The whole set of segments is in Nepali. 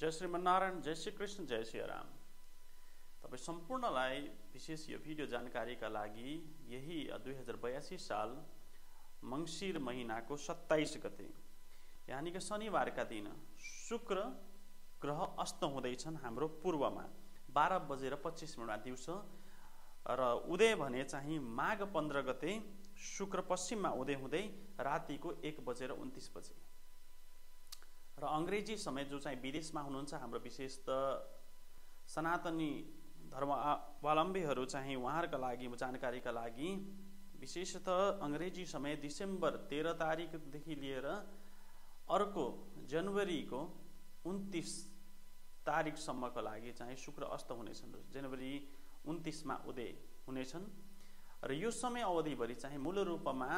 जय श्रीमन्नारायण, जय श्री कृष्ण, जय श्री राम। तपाईँ सम्पूर्णलाई विशेष यो भिडियो जानकारीका लागि यही 2082 साल मङ्सिर महिनाको 27 गते यानि कि शनिबारका दिन शुक्र ग्रह अस्त हुँदैछन् हाम्रो पूर्वमा 12:25 दिउँसो र उदय भने चाहिँ माघ 15 गते शुक्र पश्चिममा उदय हुँदै रातिको 1:29 र अङ्ग्रेजी समय जो चाहिँ विदेशमा हुनुहुन्छ हाम्रो विशेष त सनातनी धर्मावलम्बीहरू चाहिँ उहाँहरूका लागि जानकारीका लागि विशेषतः अङ्ग्रेजी समय डिसेम्बर 13 तारिकदेखि लिएर अर्को जनवरीको 29 तारिकसम्मको लागि चाहिँ शुक्र अस्त हुनेछन्। जनवरी 29 मा उदय हुनेछन् र यो समय अवधिभरि चाहिँ मूल रूपमा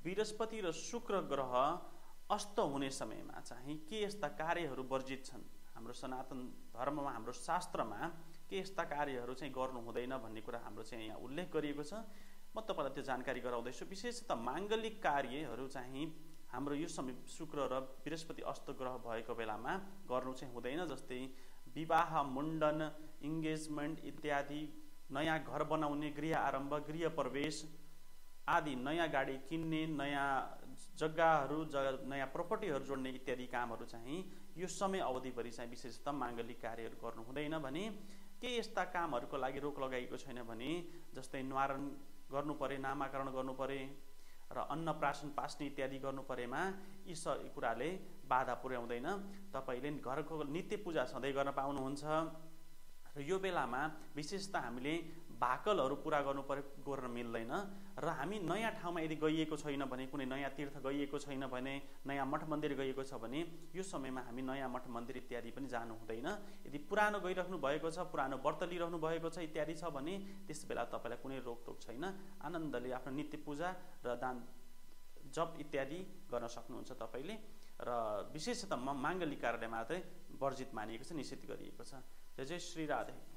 बृहस्पति र शुक्र ग्रह अस्त हुने समयमा चाहिँ के यस्ता कार्यहरू वर्जित छन्, हाम्रो सनातन धर्ममा हाम्रो शास्त्रमा के यस्ता कार्यहरू चाहिँ गर्नु हुँदैन भन्ने कुरा हाम्रो चाहिँ यहाँ उल्लेख गरिएको छ। म तपाईलाई त्यो जानकारी गराउँदैछु। विशेषतः माङ्गलिक कार्यहरू चाहिँ हाम्रो यो समय शुक्र र बृहस्पति अस्त ग्रह भएको बेलामा गर्नु चाहिँ हुँदैन। जस्तै विवाह, मुण्डन, इन्गेजमेन्ट इत्यादि, नयाँ घर बनाउने, गृह आरम्भ, गृह प्रवेश आदि, नयाँ गाडी किन्ने, नयाँ जग्गाहरू नयाँ प्रपर्टीहरू जोड्ने इत्यादि कामहरू चाहिँ यो समय अवधिभरि चाहिँ विशेषतः माङ्गलिक कार्यहरू गर्नु हुँदैन भने के यस्ता कामहरूको लागि रोक लगाइएको छैन भने जस्तै न्वारण गर्नु परे, नामाकरण गर्नु परे र अन्नप्राशन पास्ने इत्यादि गर्नु परेमा यी कुराले बाधा पुर्याउँदैन। तपाईले घरको नित्य पूजा सधैँ गर्न पाउनुहुन्छ र यो बेलामा विशेषतः हामीले भाकलहरू पुरा गर्नु गर्न मिल्दैन र हामी नयाँ ठाउँमा यदि गइएको छैन भने, कुनै नयाँ तीर्थ गइएको छैन भने, नयाँ मठ मन्दिर गइएको छ भने यो समयमा हामी नयाँ मठ मन्दिर इत्यादि पनि जानु हुँदैन। यदि पुरानो गइराख्नु भएको छ, पुरानो व्रत लिइराख्नु भएको छ इत्यादि छ भने त्यस बेला तपाईलाई कुनै रोकटोक छैन। आनन्दले आफ्नो नित्य पूजा र दान जप इत्यादि गर्न सक्नुहुन्छ तपाईले र विशेषतः माङ्गलिक कार्यले मात्रै वर्जित मानिएको छ, निषेध गरिएको छ। जय जय श्री राधे।